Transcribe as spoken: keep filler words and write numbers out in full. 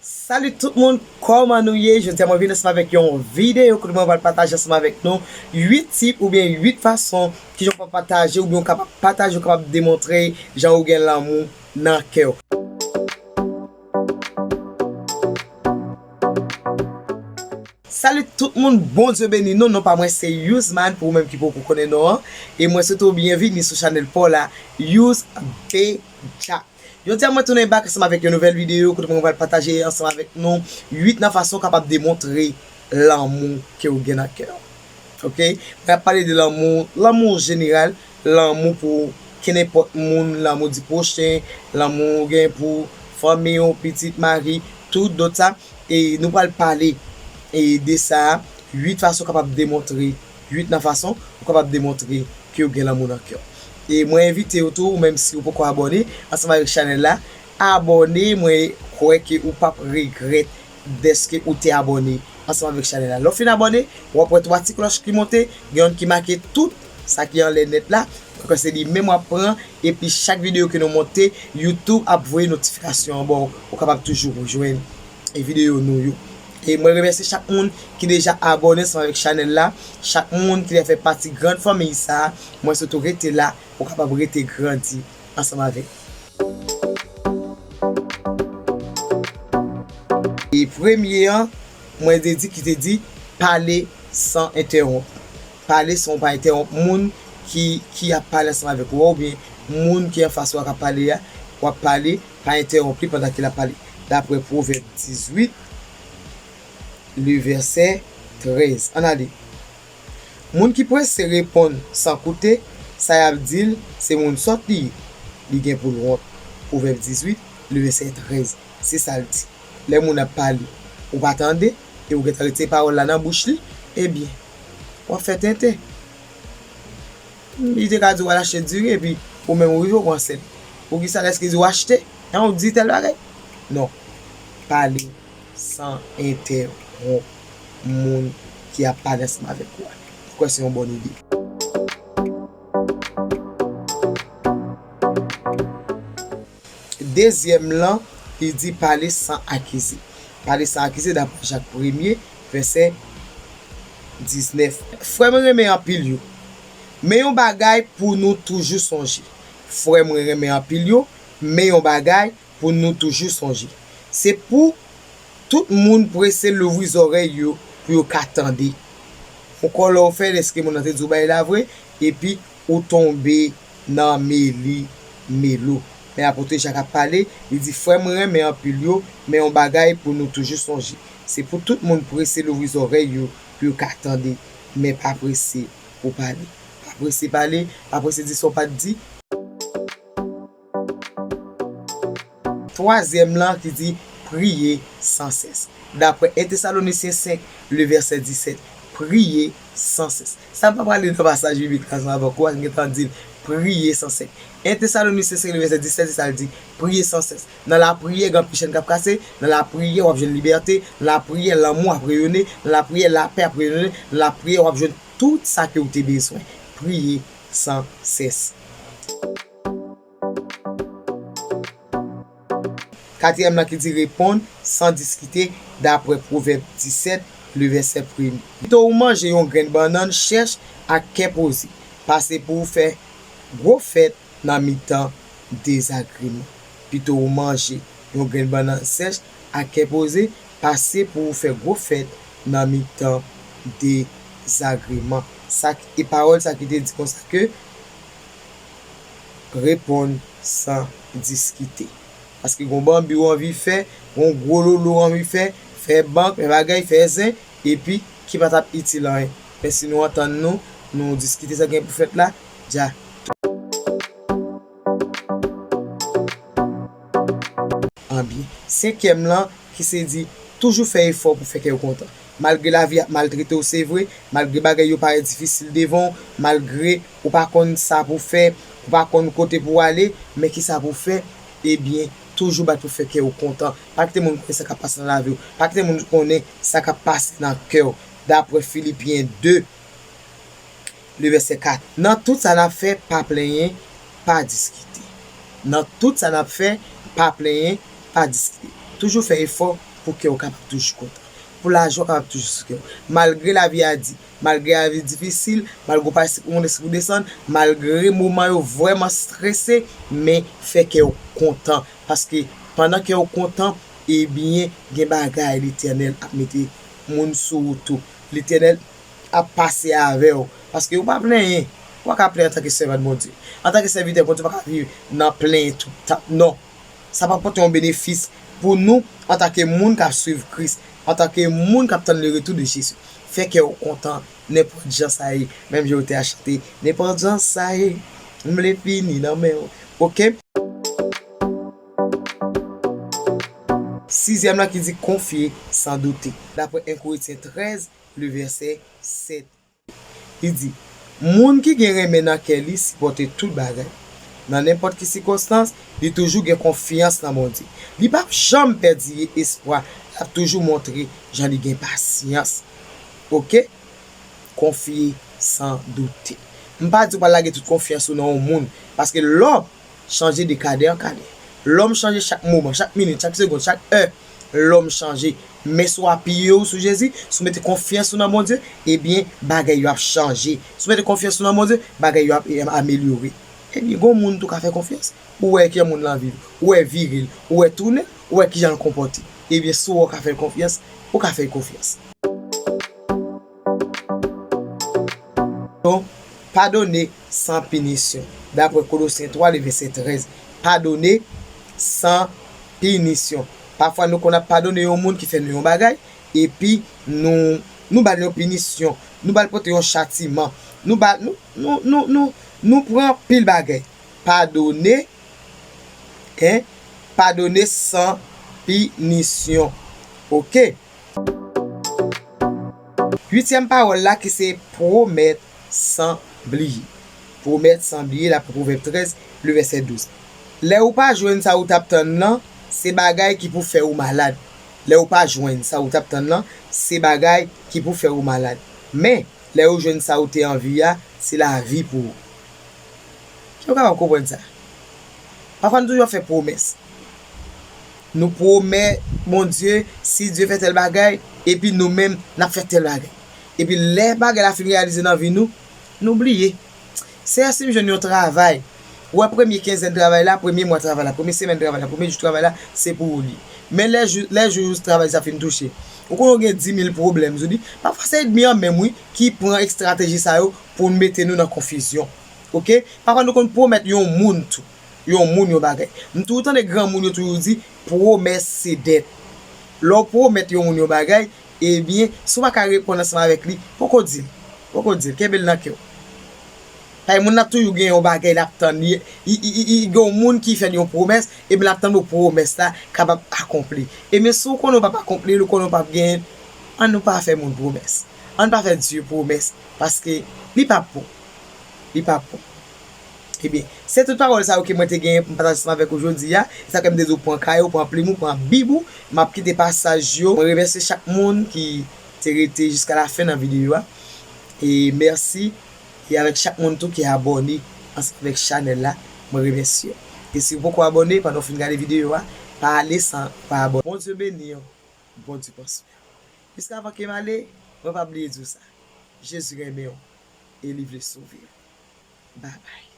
Salut tout moun, kòman nou ye? Jodi a mwen vin ansanm avèk yon videyo kote mwen pral pataje ansanm avèk nou uit tip oubyen uit fason kijan w kapab pataje oubyen w kapab pataje, w kapab demontre jan ou gen lanmou nan kè w. Salut tout moun, Bondye beni nou. Non pa mwen se Youzman, pou ou menm ki poko konnen non an. E mwen swete w byenvini sou chanèl pa w la, Youz Beja. Jodi a mwen tounen back ansanm avèk yon nouvèl videyo kote mwen pral pataje ansanm avèk nou uit nan fason w kapab demontre lanmou ke w gen nan kè w. Ok? Mwen ap pale de lanmou, lanmou jeneral, lanmou pou kenenpòt moun, lanmou di pwochen, lanmou ou gen pou fanmi w, pitit, mari, tout dòt sa. E nou pral pale e de sa, uit fason w kapab demontre, uit nan fason ou kapab demontre ke w gen lanmou nan kè w. E mwen envite w tou, ou menm si w poko abòne ansanm avèk chanèl la, abòne, mwen kwè ke ou p ap regrèt dèske ou te abòne ansanm avèk chanèl la. Lè w fin abòne, w ap wè twa ti klòch ki monte, gen youn ki make tout sa ki anlè nèt la. Donk se li menm w ap pran, epi chak videyo ke nou monte, YouTube ap voye notifikasyon an ba w, ou kapab toujou jwenn e videyo nou yo. E mwen remèsye chak moun ki deja abòne ansanm avèk chanèl la, chak moun ki fè pati grann fanmiy sa a, mwen swete w rete la, ou kapab rete grandi ansanm avèk. E premye an, mwen te di ki te di pale san entèwonp. Pale san w pa entèwonp moun ki, ki ap pale ansanm avèk ou, oubyen moun ki anfas ou a k ap pale a, w ap pale, pa entèwonp li pandan ke l ap pale. Daprè Pwovèb dizuit, le vèsè trèz. Ann ale. Moun ki prese reponn san koute, sa y ap di l, se moun sòt li ye. Li gen pou l wont. Pwovèb dizuit, le vèsè trèz. Se sa l di. Lè moun ap pale, ou pa tande, e ou gentan retire pawòl la nan bouch li, ebyen, w ap fè tenten. Li te ka di w al achte diri, epi ou menm ou rive ou pran sèl. Poukisa lèske di w achte, an ou di tèl bagay? Non. Pale san entèwonp moun ki ap pale ansanm avèk ou a. Ou kwè se yon bòn ide? Dezyèm lan, li di pale san akize. Pale san akize, daprè Jak premye, vèsè diznèf. Frè m renmen anpil yo. Men yon bagay pou nou toujou sonje. Frè m renmen anpil yo, men yon bagay pou nou toujou sonje. Se pou tout moun prese louvri zòrèy yo pou yo ka tande. Onkò lè w fè l, èske moun nan te di w bagay la vre? Epi ou tonbe nan meli melo. Men apot Jak ap pale, li di, frè m renmen anpil yo, men yon bagay pou nou toujou sonje. Se pou tout moun prese louvri zòrèy yo pou yo ka tande, men pa prese pou pale. Pa prese pale, pa prese di sa w pa t di. Twazyèm lan ki di, priye san sès. Daprè en Tesalonisyen senk, le vèsè disèt, priye san sès. Sa m pa prale nan pasaj biblik la ansanm avèk ou a, m gentan di l, priye san sès. En Tesalonisyen senk, le vèsè disèt, se sa l di, priye san sès. Nan lapriyè, gen anpil chèn k ap kase, nan lapriyè, w ap jwenn libète, nan lapriyè, lanmou ap reyone, nan lapriyè, lapè ap reyone, nan lapriyè, w ap jwenn tout sa ke w te bezwen. Priye san sès. Katriyèm lan ki di reponn san diskite, daprè Pwovèb disèt, le vèsè premye. Pito ou manje yon grenn bannann chèch ak kè poze, pase pou w fè gwo fèt nan mitan dezagreman. Pito ou manje yon grenn bannann chèch ak kè poze, pase pou w fè gwo fèt nan mitan dezagreman. Sa k-, e pawòl sa ki te di konsa ke, reponn san diskite. Paske gon banbi w anvi fè, gon gwo lolo w anvi fè, fè bank, fè bagay, fè zen, epi ki pa t ap itil anyen. Men si nou antann nou, nou diskite sa gen pou fèt la, dja. Anbyen. Senkyèm lan, ki se di, toujou fè efò pou fè kè yo kontan. Malgre lavi ap maltrete w, se vre, malgre bagay yo parèt difisil devan w, malgre ou pa konn sa pou fè, ou pa konn kote pou w ale, men ki sa pou w fè, ebyen, toujou bat pou fè kè w kontan. Pa kite moun konnen sa k ap pase nan lavi w. Pa kite moun konnen sa k ap pase nan kè w. Daprè Filipyen de, le vèsè kat. Nan tout sa n ap fè, pa plenyen, pa diskite. Nan tout sa n ap fè, pa plenyen, pa diskite. Toujou fè efò pou kè w kapab toujou kontan, pou lajwa kapab toujou sou kè w. Malgre lavi a di, malgre lavi difisil, malgre w pase pou monte, pou desann, malgre moman yo vrèman strese, men fè kè w kontan. Paske pandan kè w kontan, ebyen, gen bagay Letènèl ap mete moun sou wout ou. Letènèl ap pase avè w. Paske ou pa plenyen. Ou pa ka plenyen antanke sèvant Bondye. Antanke sèvitè Bondye, ou pa ka viv nan plenyen tout tan. Non. Sa pa pote yon benefis pou nou antanke moun k ap swiv Kris, antanke moun k ap tann le retour de Jésus. Fè kè w kontan nenpòt jan sa ye. Menm jan w te a chante, nenpòt jan sa ye, m vle fini nan men w. Oke? Sizyèm lan ki di konfye san doute. Daprè en Korentyen trèz, le vèsè sèt. Li di, moun ki gen renmen nan kè li sipòte tout bagay. Nan nenpòt ki sikonstans, li toujou gen konfyans nan Bondye. Li p ap janm pèdi espwa, l ap toujou montre jan li gen pasyans. Oke? Konfye san doute. M pa di w pral lage tout konfyans ou nan yon moun, paske lè w chanje de kadè an kadè. Lòm chanje chak moman, chak minit, chak segonn, chak è. Lòm chanje. Men si w apiye w sou Jezi, si w mete konfyans ou nan Bondye, ebyen, bagay yo ap chanje. Si w mete konfyans ou nan Bondye, bagay yo ap, e, amelyore. Ebyen, gon moun tou ka fè konfyans. Ou wè kijan moun lan viv, ou wè vire l, ou wè tounen l, ou wè kijan l konpòte. Ebyen, si w wè w ka fè l konfyans, ou ka fè l konfyans. Padone san pinisyon. Daprè Kolosyen twa, le vèsè trèz, padone san pinisyon. Pafwa, nou konn ap padone yon moun ki fè nou yon bagay, epi nou, nou ba l yon pinisyon, nou ba l pote yon chatiman, nou ba, nou, nou, nou, nou, nou pran pil bagay. Padone, en, padone san pinisyon. Oke? Uityèm pawòl la ki se pwomèt san bliye. Pwomèt san bliye, daprè Pwovèb trèz, le vèsè douz. Lè ou pa jwenn sa ou t ap tann lan, se bagay ki pou fè ou malad. Lè ou pa jwenn sa ou t ap tann lan, se bagay ki pou fè ou malad. Men, lè ou jwenn sa ou te anvi a, se lavi pou ou. Èske w kapab konprann sa? Pafwa, nou toujou ap fè pwomès. Nou pwomèt Bondye, si Dye fè tèl bagay, epi nou menm, n ap fè tèl bagay. Epi lè bagay la fin reyalize nan vi nou, nou bliye. Seyè, si m jwenn yon travay, ou wè premye kenzèn travay la, premye mwa travay la, premye semèn travay la, premye jou travay la, se pou ou li. Men lè jou, lè jou travay sa fin touche, ou konnen w gen dimil pwoblèm, ou di, pafwa se ènmi an menm, wi, ki pran estrateji sa yo pou l mete nou nan konfizyon. Oke? Pafwa nou konn pwomèt yon moun tou. Yon moun yon bagay. M toujou tande granmoun yo toujou di, pwomès se dèt. Lè w pwomèt yon moun yon bagay, ebyen, si w pa ka reponn ansanm avèk li, poko di l. Poko di l. Kenbe l nan kè w. Paske moun nan toujou gen yon bagay l ap tann. Li, li, li, li, li gen yon moun ki fè l yon pwomès, ebyen l ap tann pou pwomès la kapab akonpli. Ebyen, si w konnen w p ap akonpli l, ou konnen w p ap genyen l, ann nou pa fè moun pwomès. Ann pa fè Dye pwomès, paske li p ap bon. Li p ap bon. Ebyen, se tout pawòl sa yo ke mwen te genyen pou m pataje ansanm avèk ou jodi a. E sa fè m te di w pran kay ou, pran plim ou, pran bib ou. M ap kite pasaj yo. Mwen remèsye chak moun ki te rete jiska lafen nan videyo a. E mèsi. E avèk chak moun tou ki abòne ansanm avèk chanèl la, mwen remèsye w. E si w poko abòne, pandan w fin gade videyo a, pa ale san w pa abòne. Bondye beni w. Bondye pran swen w. Jiskavan ke m ale, mwen pa bliye di w sa. Jezi renmen w e li vle sove w. Babay.